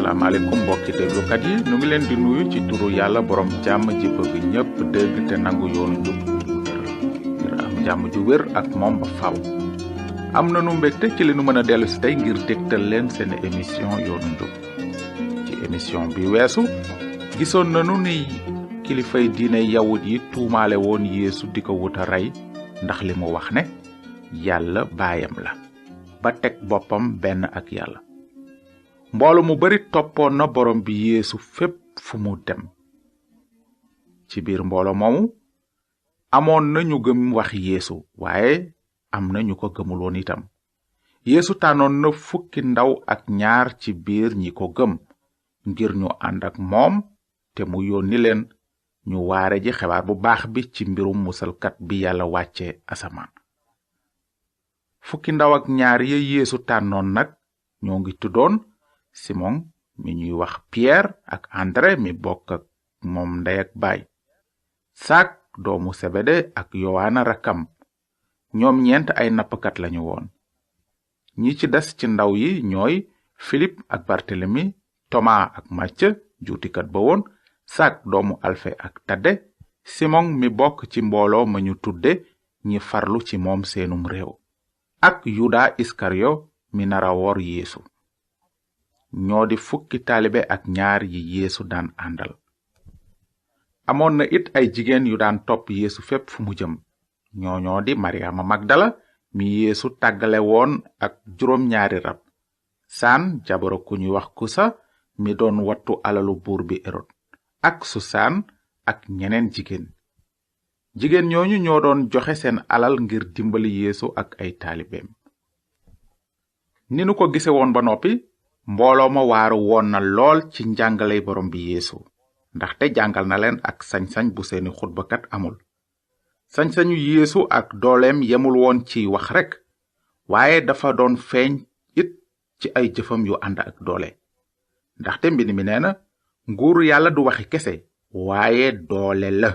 asalaamaaleykum mbokki déglukat yi nu ngi leen di nuyu ci turu yàlla borom jàmm ji bëgg ñépp dégg te nangu yoonu njub ngir am jàmm ju wér ak moom ba faw am nanu mbégte ci li nu mën a dellu si tey ngir dégtal leen seen émission yoonu njub ci émission bi weesu gisoon nanu ni kilifay diine yawut yi tuumaale woon Yeesu di ko wuta rey ndax li mu wax ne yàlla baayam la ba teg boppam benn ak yàlla. mboolo mu bari toppoon na borom bi Yeesu fépp fu mu dem ci biir mboolo moomu amoon na ñu gëm wax Yeesu waaye am na ñu ko gëmuloon itam. Yeesu tànnoon na 10 ndaw ak ñaar ci biir ñi ko gëm ngir ñu ànd ak moom te mu yónni leen ñu waare ji xibaar bu baax bi ci mbirum musalkat bi yàlla wàcce asamaan. 10 ndaw ak ñaar ya Yeesu tànnoon nag ñoo ngi tuddoon Simon mi ñuy wax Pierre ak André mi bokk ak moom ndey ak baay, Sak doomu Sebede ak Yowaana rakkam. ñoom ñeent ay nappkat lañu woon. ñi ci des ci ndaw yi ñooy Philip ak Barthélemy, Thomas ak Macë juutikat ba woon, Sak doomu Alfe ak Tadde, Simon mi bokk ci mbooloo ma ñu tudde ñi farlu ci moom seenum réew, ak Yuda Iskariyo mi nara wor Yeesu. ñoo di 10 taalibe ak ñaar yi Yeesu daan àndal. amoon na it ay jigéen yu daan topp Yeesu fépp fu mu jëm. ñoo di Mariama Magdala mi Yeesu tàggale woon ak 2 rab, Saan jabaro ku ñuy wax Kusa mi doon wattu alalu buur bi Erod, ak Susaan ak ñeneen jigéen ñooñu ñoo doon joxe seen alal ngir dimbali Yeesu ak ay taalibeem. ni nu ko gise woon ba noppi, mbooloo ma waaru woon na lool ci njàngaley borom bi Yeesu, ndaxte jàngal na leen ak sañ-sañ bu seeni xutbakat amul. sañ-sañu Yeesu ak dooleem yemul woon ci wax rekk, waaye dafa doon feeñ it ci ay jëfam yu ànd ak doole. ndaxte mbind mi nee na nguuru yàlla du waxi kese waaye doole la.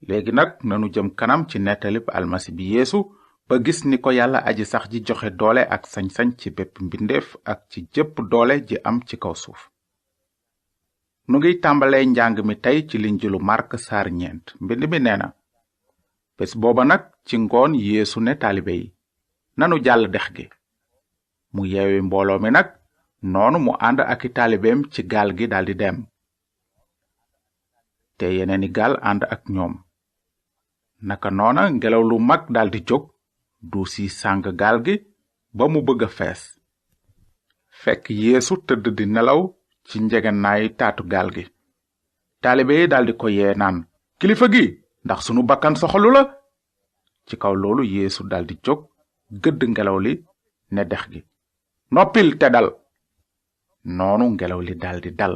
léegi nag nanu jëm kanam ci nettalib almasi bi Yeesu ba gis ni ko yàlla aji sax ji joxe doole ak sañ-sañ ci bépp mbindeef ak ci jëpp doole ji am ci kaw suuf. nu ngiy tàmbalee njàng mi tey ci linjilu Mark saar 9. mbind mi nee na bés booba nag ci ngoon Yeesu ne taalibe yi, nanu jàll dex gi. mu yeewi mbooloo mi nag noonu mu ànd ak i taalibeem ci gaal gi daldi dem. te yeneeni gaal ànd ak ñoom. naka noona ngelaw lu mag daldi jóg duus yi sàng gaal gi ba mu bëgg a fees. fekk Yeesu tëdd di nelaw ci njegenaay taatu gaal gi. taalibe yi daldi ko yee naan, kilifa gi, ndax sunu bakkan soxalu la? ci kaw loolu Yeesu daldi jóg gëdd ngelaw li ne dex gi, noppil te dal. noonu ngelaw li daldi dal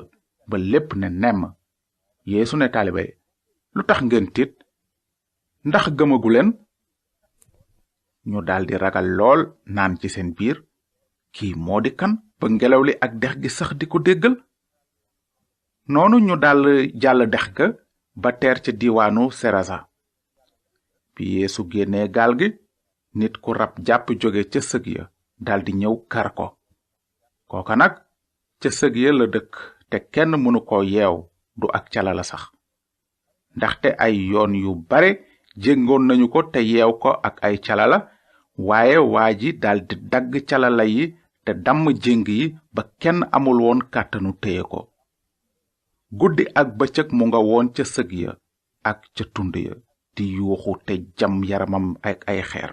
ba lépp ne nemm. Yeesu ne taalibe yi, lu tax ngeen tiit? ndax gëmagu leen? ñu daldi ragal lool naan ci seen biir, kii moo di kan ba ngelaw li ak dex gi sax di ko déggal? noonu ñu dal jàll dex ga ba teer ca diiwaanu Serasa. bi Yeesu génnee gaal gi, nit ku rab jàpp jóge ca sëg ya daldi ñëw kar ko. kooka nag ca sëg ya la dëkk te kenn mënu ko yeew, du ak cala la sax. ndaxte ay yoon yu bare jéngoon nañu ko te yeew ko ak ay calala, waaye waa ji daldi dagg calala yi te damm jéng yi ba kenn amul woon kàttanu téye ko. guddi ak bëccëg mu nga woon ca sëg ya ak ca tund ya di yuuxu te jam yaramam ak ay xeer.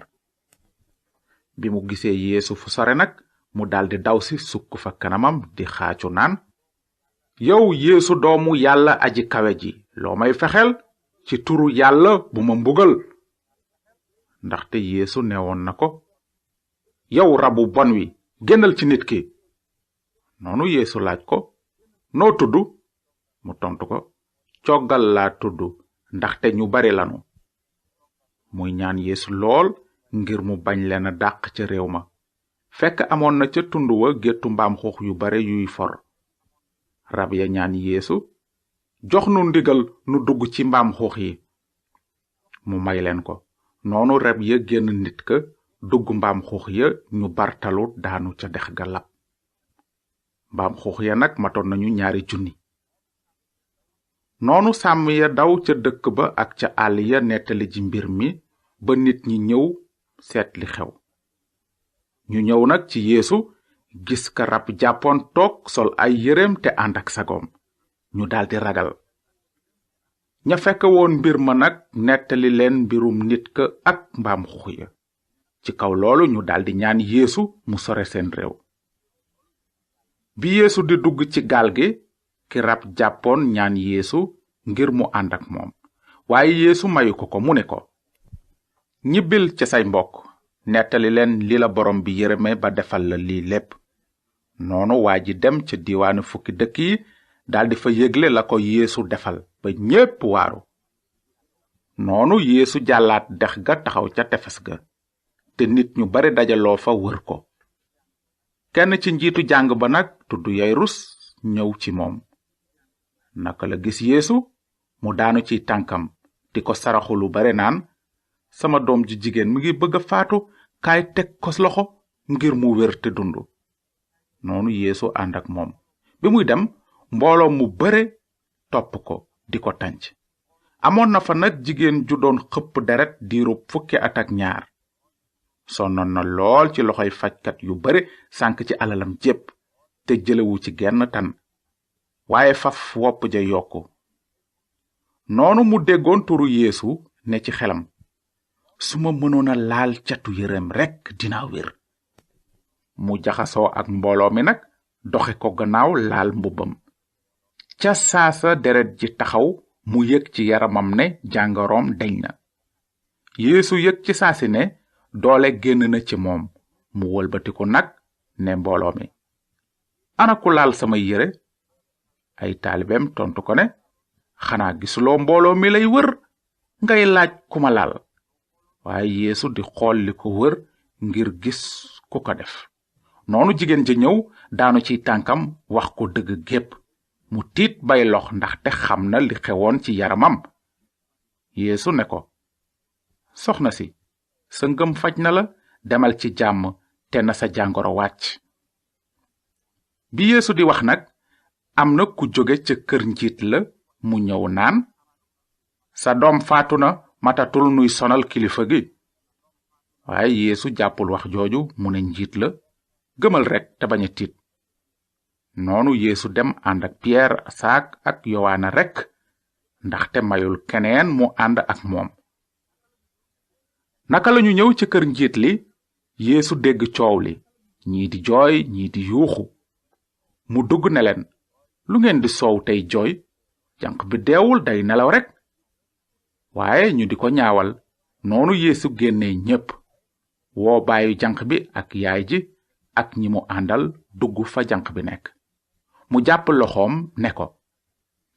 bi mu gisee Yeesu fu sore nag, mu daldi daw si sukk fa kanamam di xaacu naan, yow Yeesu doomu yàlla aji kawe ji, loo may fexeel? ci turu yàlla bu ma mbugal. ndaxte Yeesu neewoon na ko, yow rabu bon wi, génnal ci nit ki. noonu Yeesu laaj ko, noo tudd? mu tontu ko, coggal laa tudd, ndaxte ñu bari lanu. muy ñaan Yeesu lool ngir mu bañ leen a dàq ca réew ma. fekk amoon na ca tund wa géttu mbaam xuux yu bare yuy for. rab ya ñaan Yeesu, jox nu ndigal nu dugg ci mbaam xuux yi. mu may leen ko. noonu rab ya génn nit ka dugg mbaam xuux ya, ñu bartalu daanu ca dex ga lab. mbaam xuux ya nag matoon nañu 2,000. noonu sàmm ya daw ca dëkk ba ak ca àll ya nettali ji mbir mi ba nit ñi ñëw seet li xew. ñu ñëw nag ci Yeesu gis ka rab jàppoon toog sol ay yéreem te ànd ak sagoom. ñu daldi ragal. ña fekk woon mbir ma nag nettali leen mbirum nit ka ak mbaam xuux ya. ci kaw loolu ñu daldi ñaan Yeesu mu sore seen réew. bi Yeesu di dugg ci gaal gi, ki rab jàppoon ñaan Yeesu ngir mu ànd ak moom. waaye Yeesu mayu ko mu ne ko, ñibbil ca say mbokk, nettali leen li la borom bi yërëme ba defal la lii lépp. noonu waa ji dem ca diiwaanu fukki dëkk yi daldi fa yégle la ko Yeesu defal ba ñépp waaru. noonu Yeesu jàllaat dex ga taxaw ca tefes ga, te nit ñu bare dajaloo fa wër ko. kenn ci njiitu jàng ba nag tudd Yayrus ñëw ci moom. naka la gis Yeesu, mu daanu ci tànkam di ko saraxu lu bare naan, sama doom ji jigéen mi ngi bëgg a faatu, kaay teg ko loxo ngir mu wér te dund. noonu Yeesu ànd ak moom. bi muy dem, mbooloo mu bare topp ko di ko tànc. amoon na fa nag jigéen ju doon xëpp deret diirub 12 at ak ñaar. sonnoon na lool ci loxoy fajkat yu bare sànk ci alalam jépp te jëlewu ci genn tan, waaye faf wopp ja yokku. noonu mu déggoon turu Yeesu ne ci xelam, su ma mënoon a laal catu yéreem rekk dinaa wér. mu jaxasoo ak mbooloo mi nag doxe ko gannaaw laal mbubbam. ca saasa deret ji taxaw, mu yëg ci yaramam ne jàngoroom deñ na. Yeesu yëg ci saasi ne doole génn na ci moom. mu wëlbatiku nag ne mbooloo mi, ana ku laal sama yére? ay taalibeem tontu ko ne, xanaa gisuloo mbooloo mi lay wër ngay laaj ku ma laal? waaye Yeesu di xool li ko wër ngir gis ku ko def. noonu jigéen ja ñëw daanu ci tànkam wax ko dëgg gépp. mu tiit bay lox ndaxte xam na li xewoon ci yaramam. Yeesu ne ko, soxna si, sa ngëm faj na la, demal ci jàmm te na sa jàngoro wàcc. bi Yeesu di wax nag, am na ku jóge ca kër njiit la mu ñëw naan, sa doom faatu na, matatul nuy sonal kilifa gi. waaye Yeesu jàppul wax jooju, mu ne njiit la, gëmal rekk te bañ a tiit. noonu Yeesu dem ànd ak Piyeer, Saak ak Yowaana rekk, ndaxte mayul keneen mu ànd ak moom. naka lañu ñëw ci kër njiit li, Yeesu dégg coow li, ñii di jooy ñii di yuuxu. mu dugg ne leen, lu ngeen di soow tey jooy? janq bi deewul, day nelaw rekk. waaye ñu di ko ñaawal. noonu Yeesu génne ñépp, woo baayu janq bi ak yaay ji ak ñi mu àndal dugg fa janq bi nekk. mu jàpp loxoom ne ko,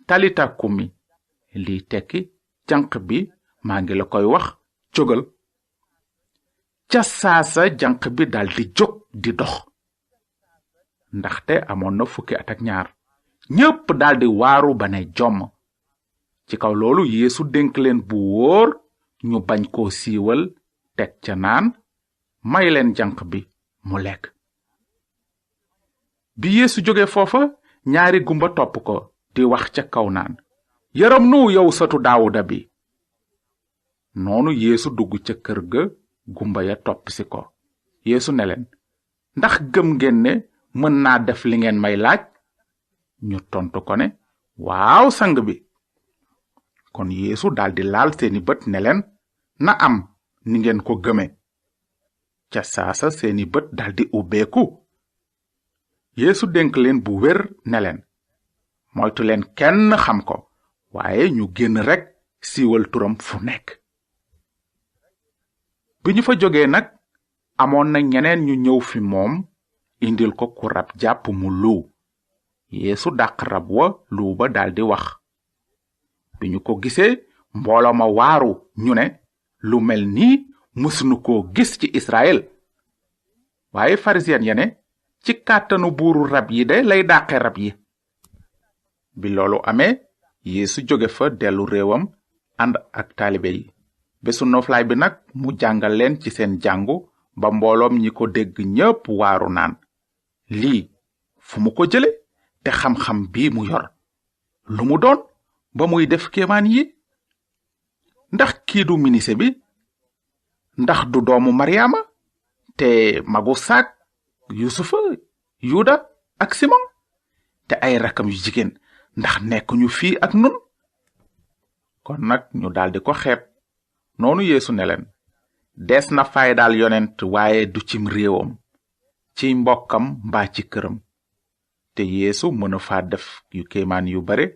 talita kumi, lii tekki, janq bi, maa ngi la koy wax, jógal. ca saasa janq bi daldi jóg di dox. ndaxte amoon na 12 at ak ñaar. ñépp daldi waaru ba ne jomm. ci kaw loolu Yeesu dénk leen bu wóor ñu bañ koo siiwal, teg ca naan, may leen janq bi mu lekk. bi Yeesu jóge foofa, ñaari gumba topp ko di wax ca kaw naan, yërëm nu yow sëtu Daawuda bi. noonu Yeesu dugg ca kër ga, gumba ya topp si ko. Yeesu ne leen, ndax gëm ngeen ne mën naa def li ngeen may laaj? ñu tontu ko ne, waaw sang bi. kon Yeesu daldi laal seeni bët ne leen, na am ni ngeen ko gëme. ca saasa seeni bët daldi ubbeeku. Yeesu dénk leen bu wér ne leen, moytu leen kenn xam ko, waaye ñu génn rekk siiwal turam fu nekk. bi ñu fa jógee nag, amoon na ñeneen ñu ñëw fi moom, indil ko ku rab jàpp mu luu. Yeesu dàq rab wa, luu ba daldi wax. bi ñu ko gisee, mbooloo ma waaru, ñu ne, lu mel nii mësunu koo gis ci Israël. waaye farisiyen ya ne, ci kàttanu buuru rab yi de lay dàqe rab yi. bi loolu amee, Yeesu jóge fa dellu réewam ànd ak taalibe yi. bésu noflaay bi nag mu jàngal leen ci seen jàngu ba mbooloom ñi ko dégg ñépp waaru naan, lii fu mu ko jële te xam-xam bii mu yor lu mu doon ba muy def kéemaan yi. ndax kii du minise bi? ndax du doomu Mariama te magu saak Yusufa, Yuda ak Simon te ay rakam yu jigéen ndax nekkuñu fii ak nun? kon nag ñu daldi ko xeeb. noonu Yeesu ne leen, des na faydaal yonent waaye du cim réewam, ci mbokkam mbaa ci këram. te Yeesu mëna fa def yu kéemaan yu bare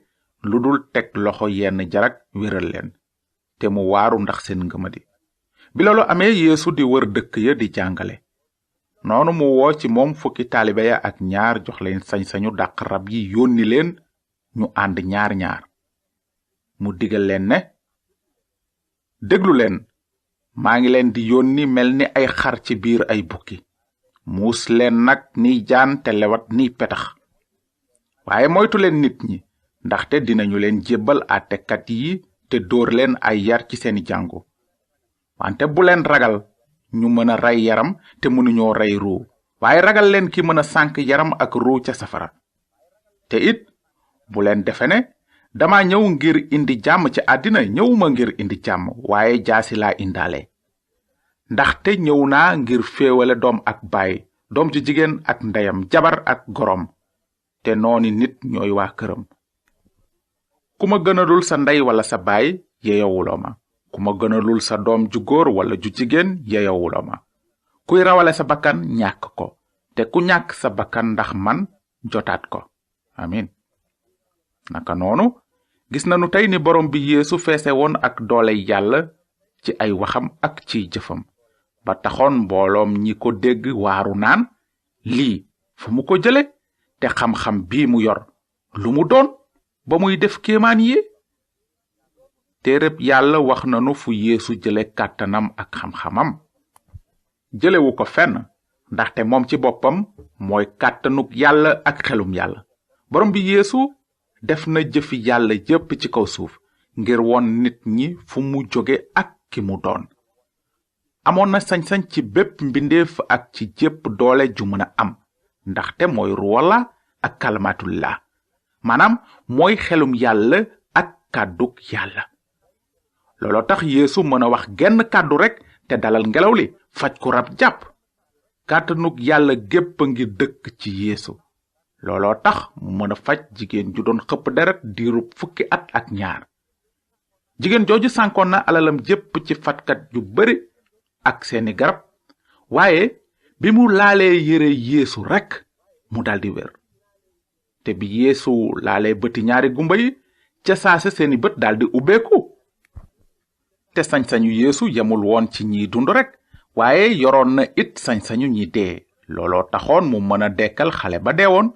lu dul teg loxo yenn jarag wéral leen, te mu waaru ndax seen ngëmadi. bi loolu amee Yeesu di wër dëkk ya di jàngale. noonu mu woo ci moom fukki taalibe ya ak ñaar jox leen sañ-sañu dàq rab yi yónni leen ñu ànd ñaar-ñaar. mu digal leen ne, déglu leen, maa ngi leen di yónni mel ni ay xar ci biir ay bukki. muus leen nag ni jaan te lewat ni petax. waaye moytu leen nit ñi, ndaxte dinañu leen jébbal àttekat yi te dóor leen ay yar ci seeni jàngu. wante bu leen ragal ñu mën a rey yaram te mënuñoo rey ruu, waaye ragal leen ki mën a sànk yaram ak ruu ca safara. te it bu leen defe ne dama ñëw ngir indi jàmm ci àddina. ñëwuma ngir indi jàmm, waaye jaasi laa indaale. ndaxte ñëw naa ngir féewale doom ak baay, doom ju jigéen ak ndeyam, jabar ak gorom, te nooni nit ñooy waa këram. ku ma gënalul sa ndey wala sa baay yeyowuloo ma. ku ma gënalul sa doom ju góor wala ju jigéen yeyowuloo ma. kuy rawale sa bakkan ñàkk ko, te ku ñàkk sa bakkan ndax man jotaat ko. amin. naka noonu gis nanu tey ni borom bi Yeesu feese woon ak doole Yàlla ci ay waxam ak ci jëfam, ba taxoon mbooloom ñi ko dégg waaru naan, lii fu mu ko jële te xam-xam bii mu yor lu mu doon ba muy def kéemaan yi. téereb Yàlla wax nanu fu Yeesu jële kàttanam ak xam-xamam. jëlewu ko fenn, ndaxte moom ci boppam mooy kàttanuk Yàlla ak xelum Yàlla. borom bi Yeesu def na jëfi Yàlla jépp ci kaw suuf ngir won nit ñi fu mu jóge ak ki mu doon. amoon na sañ-sañ ci bépp mbindeef ak ci jépp doole ju mën a am, ndaxte mooy ruwala ak kalmatullah, maanaam mooy xelum Yàlla ak kàdduk Yàlla. looloo tax Yeesu mën a wax genn kàddu rekk te dalal ngelaw li, faj ku rab jàpp. kàttanuk Yàlla gépp ngi dëkk ci Yeesu. looloo tax mu mën a faj jigéen ju doon xëpp deret diirub fukki at ak ñaar. jigéen jooju sànkoon na alalam jépp ci fatkat yu bari ak seeni garab, waaye bi mu laalee yére Yeesu rekk mu daldi wér. te bi Yeesu laalee bëti ñaari gumba yi, ca saase seeni bët daldi ubbeeku. te sañ-sañu Yeesu yemul woon ci ñiy dund rekk, waaye yoroon na it sañ-sañu ñi dee. looloo taxoon mu mën a dekkal xale ba deewoon.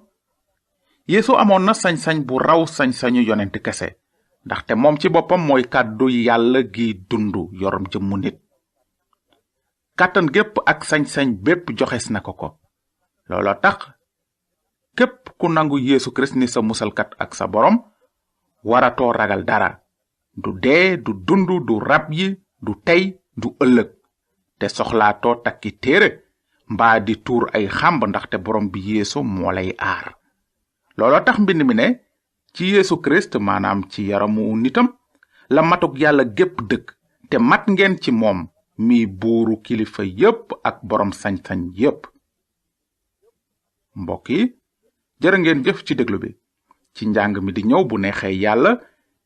Yeesu amoon na sañ-sañ bu raw sañ-sañu yonent kese, ndaxte moom ci boppam mooy kàddu Yàlla gi dundu yorum jëmmu nit. kàttan gépp ak sañ-sañ bépp joxes na ko. looloo tax képp ku nangu Yeesu Kirist ni sa musalkat ak sa borom waratoo ragal dara. du dee, du dund, du rab yi, du tey, du ëllëg. te soxlaatoo takki téere mbaa di tuur ay xàmb, ndaxte borom bi Yeesu moo lay aar. looloo tax mbind mi ne ci Yeesu Kirist, maanaam ci yaramu nitam, la matuk Yàlla gépp dëkk, te mat ngeen ci moom mi buuru kilifa yépp ak borom sañ-sañ yépp. mbokk yi, jërë ngeen jëf ci déglu bi. ci njàng mi di ñëw bu neexee Yàlla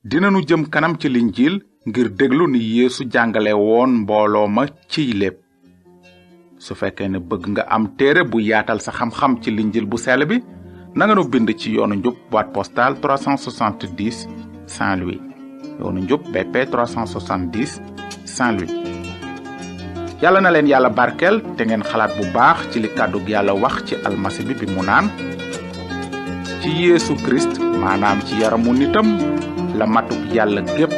dinanu jëm kanam ci linjiil ngir déglu ni Yeesu jàngale woon mbooloo ma ciy lépp. su fekkee ne bëgg nga am téere bu yaatal sa xam-xam ci linjiil bu sell bi, nanga nu bind ci yoonu njub boîte postale 370 Saint-Louis. yoonu njub BP 370 Saint-Louis. yàlla na leen yàlla barkeel te ngeen xalaat bu baax ci li kàddug Yàlla wax ci almasi bi mu naan, ci Yeesu Kirist maanaam ci yaramu nitam la matuk Yàlla gépp